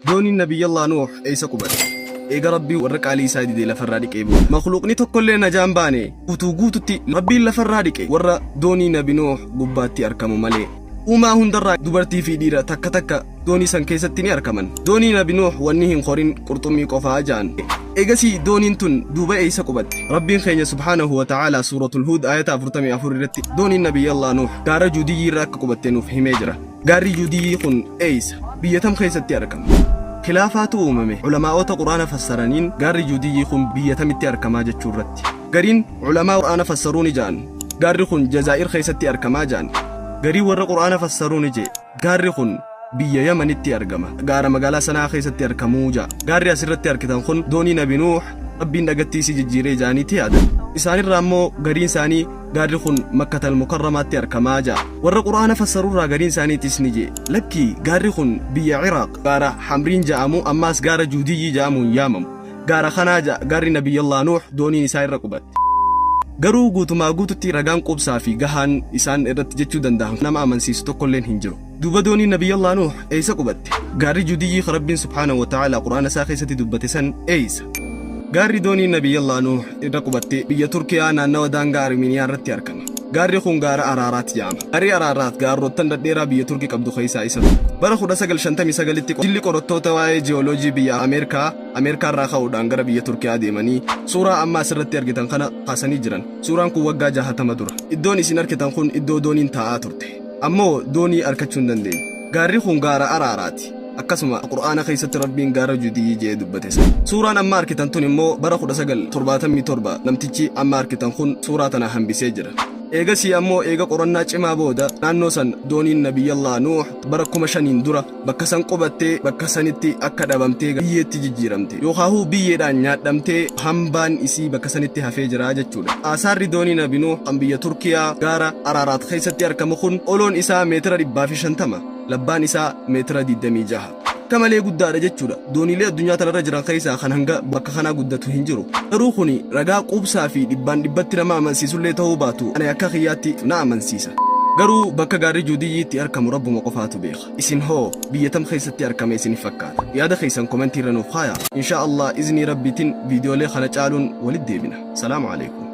Dooniin Nabiyyallah Nuuh eeysa qubate? Eega Rabbiin warra qaalii isaa dide lafarraa dhiqee booda. Makhluuqni tokkollee najaa hin baane. Guutuu guututti Rabbiin lafarraa dhiqe warra doonii Nabi Nuuh gubbaatti arkamu malee. Uumaa hundarraa dubartii fi dhiira takka takka doonii san keessatti ni arkaman. Doonii Nabi Nuuh wanni hin korin qurxummii qofaa ja'an. Eegasii dooniin tun duuba eeysa qubatte? Rabbiin keenya subhaanahu wa ta'aalaa Suuratul Huud aayata 44 irratti dooniin Nabiyyallah Nuuh gaara Juudiyyii irra akka qubatte nuuf himee jira. Gaarri Juudiyyii kun eeysa? Biyya tam keessatti argama? Khilaafaatu uumame ulamaa'ota Qur'aana fassaraniin gaarri Juudiyyii kun biyya tamitti arkamaa jechuu irratti. Gariin ulamaa Qur'aana fassaruu ni ja'an, gaarri kun Jazaa'ir keessatti arkamaa ja'an. Gariin warra Qur'aana fassaruu ni je'e, gaarri kun biyya Yamanitti argama, gaara magaalaa Sana'aa keessatti arkamuu ja'a. Gaarri asirratti arkitan kun doonii Nabi Nuuh Rabbiin dhagattii isii jijjiiree ja'aniiti yaadan. Isaanirraa immoo gariin isaanii Gaarri kun Makkatal Mukarramaatti arkamaa ja'a. Warra Qur'aana fassarurraa gariin isaaniitis ni je'e, Lakkii, gaarri kun biyya Iraaq, gaara Hamriin ja'amu, ammaas gaara Juudiyyii ja'amuun yaamamu. Gaara kanaa ja'a gaarri Nabiyyallah Nuuh dooniin isaa irra qubatte. Garuu guutumaa guututti ragaan quubsaa fi gahaan isaan irratti jechuu dandahan nama amansiisu tokkolleen hin jiru. Duuba dooniin Nabiyyallah Nuuh eeysa qubatte? Gaarri Juudiyyii ka Rabbiin subhaanahu wa ta'aalaa Qur'aana isaa keessatti dubbate san eeysa? Gaarri dooniin Nabiyyallah Nuuh irra qubatte biyya Turkiyaa naannawa daangaa Armiiniyaa irratti argama. Gaarri kun gaara Araaraat jedhama. Gaarri Araaraat gaarroottan dhadheeraa biyya Turki qabdu keessaa isa tokko. Bara 1959tti jilli qorattoota waa'ee ji'ooloojii biyya Ameerikaa Ameerikaa irraa ka'uudhaan gara biyya Turkiyaa deemanii suuraa amma asirratti argitan kana kaasanii jiran. Suuraan kun waggaa 60 dura. Iddoon isin arkitan kun iddoo dooniin taa'aa turte. Ammoo doonii arkachuu hin dandeenye. Gaarri kun gaara Araaraati. Akkasuma Qur'aana keessatti Rabbiin gaara Judiyyii je'ee dubbate san. Suuraan amma arkitan tun immoo bara 1977 namtichi amma arkitan kun suuraa tana hambisee jira. Eegasii ammoo eega qorannaa cimaa booda naannoo san dooniin Nabiyyallah Nuuh bara 5000n dura bakka san qubattee bakka sanitti akka dhabamtee biyyeetti jijjiiramte yookaahuu biyyeedhaan nyaadhamtee hambaan isii bakka sanitti hafee jira jechuudha. Aasaarri doonii Nabi Nuuh kan biyya Turkiyaa gaara Araaraat keessatti arkamu kun oloon isaa meetira 150. Labbaan isaa meetira 26. Akka malee guddaadha jechuudha. Dooniilee addunyaa tanarra jiran keessaa kan hanga bakka kanaa guddatu hin jiru. Garuu kuni ragaa quubsaa fi dhibbaan dhibbatti nama amansiisullee ta'uu baatu ani akka kiyyaatti na amansiisa. Garuu bakka gaarri Juudiyyii itti arkamu Rabbuma qofaatu beeka. Isin hoo biyya tam keessatti arkame isinif fakkaata? Yaada keessan komentii irra nuuf kaayaa. Inshaa Allah iznii Rabbiitin viidiyoolee kana caaluun walitti deebina. Salaamu Aleykum.